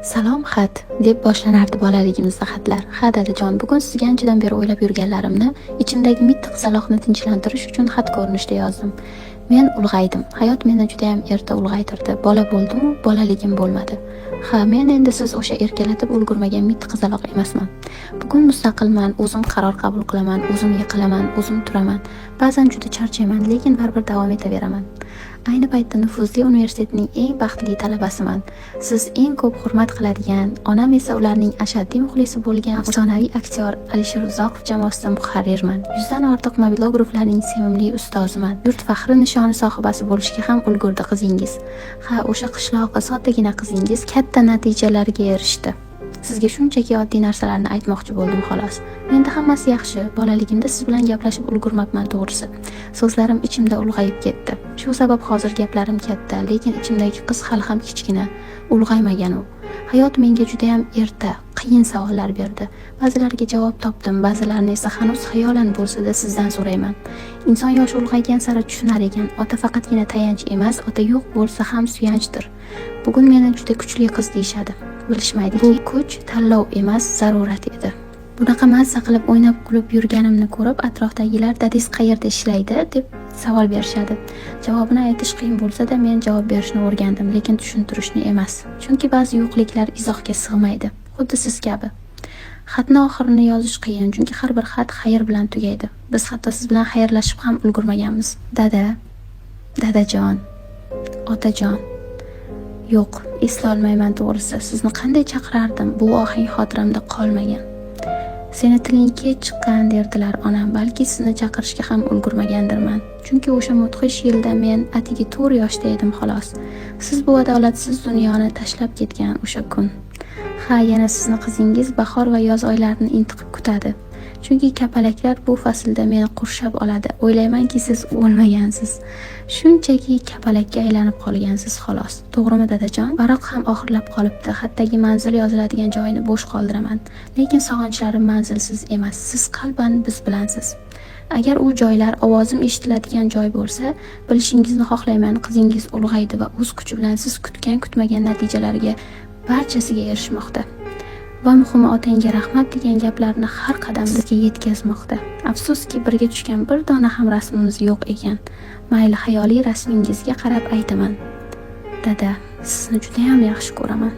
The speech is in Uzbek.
Salom xat, deb boshlanardi bolaligimizda xatlar. Ha, dadajon, bugun sizga anchadan beri o'ylab yurganlarimni ichimdagi mitti qizaloqni tinchlantirish uchun xat ko'rinishida yozdim. Men ulg'aydim. Hayot meni judayam erta ulg'aytirdi. Bola bo'ldim-u, bolaligim bo'lmadi. Ha, men endi siz o'sha erkalatib ulgurmagan mitti qizaloq emasman. Bugun mustaqilman, o'zim qaror qabul qilaman, o'zim yiqilaman, o'zim turaman. Ba'zan juda charchayman, lekin baribir davom etaveraman. Ayni paytda nufuzli universitetning eng baxtli talabasiman. Siz eng ko'p hurmat qiladigan, onam esa ularning ashaddiy muxlisi bo'lgan afsonaviy aktyor Alisher Uzoqov jamoasida muharrirman. 100 dan ortiq mobilograflarning sevimli ustoziman. Yurt faxri nishoni sohibasi bo'lishga ham ulgurdi qizingiz. Ha, o'sha qishloqi soddagina qizingiz katta natijalarga erishdi. Sizga shunchaki oddiy narsalarni aytmoqchi bo'ldim, xolos. Menda hammasi yaxshi. Bolaligimda siz bilan gaplashib ulgurmabman, to'g'risi. So'zlarim ichimda ulg'ayib ketdi. Shu sabab hozir gaplarim katta, lekin ichimdagi qiz hali ham kichkina, ulg'aymagan u. Hayot menga judayam erta qiyin savollar berdi. Ba'zilariga javob topdim, ba'zilarini esa hanuz xayolan bo'lsa-da sizdan so'rayman. Inson yoshi ulg'aygan sari tushunar ekan, ota faqatgina tayanch emas, ota yo'q bo'lsa ham suyanchdir. Bugun meni juda kuchli qiz deyishadi. Bilishmaydiki, bu kuch tanlov emas, zarurat edi. Bunaqa mazza qilib o'ynab kulib yurganimni ko'rib, atrofdagilar "Dadingiz qayerda ishlaydi?" deb savol berishadi. Javobini aytish qiyin bo'lsa-da, men javob berishni o'rgandim, lekin tushuntirishni emas. Chunki ba'zi yo'qliklar izohga sig'maydi. Xuddi siz kabi. Xatni oxirini yozish qiyin, chunki har bir xat xayr bilan tugaydi. Biz hatto siz bilan xayrlashib ham ulgurmaganmiz. Dada, dadajon, otajon. Yo'q, eslolmayman to'g'risi. Sizni qanday chaqirardim? Bu ohang xotiramda qolmagan. Seni tiling kech chiqqan, derdilar onam. Balki sizni chaqirishga ham ulgurmagandirman. Chunki o'sha mudhish yilda men atigi 4 yoshda edim, xolos. Siz bu adolatsiz dunyoni tashlab ketgan o'sha kun. Ha, yana sizni qizingiz bahor va yoz oylarini intiqib kutadi. Chunki kapalaklar bu faslda meni qurshab oladi. O'ylaymanki, siz o'lmagansiz. Shunchaki kapalakka aylanib qolgansiz, xolos. To'g'rimi, dadajon? Varaq ham oxirlab qolibdi. Xatdagi manzil yoziladigan joyini bo'sh qoldiraman. Lekin sog'inchlarim manzilsiz emas. Siz qalban biz bilansiz. Agar u joylar ovozim eshitiladigan joy bo'lsa, bilishingizni xohlayman, qizingiz ulg'aydi va o'z kuchi bilan siz kutgan, kutmagan natijalarga, barchasiga erishmoqda. Va muhimi, otangga rahmat degan gaplarni har qadam sizga yetkazmoqda. Afsuski, birga tushgan bir dona ham rasmimiz yo'q ekan. Mayli, xayoliy rasmingizga qarab aytaman. Dada, sizni judayam yaxshi ko'raman.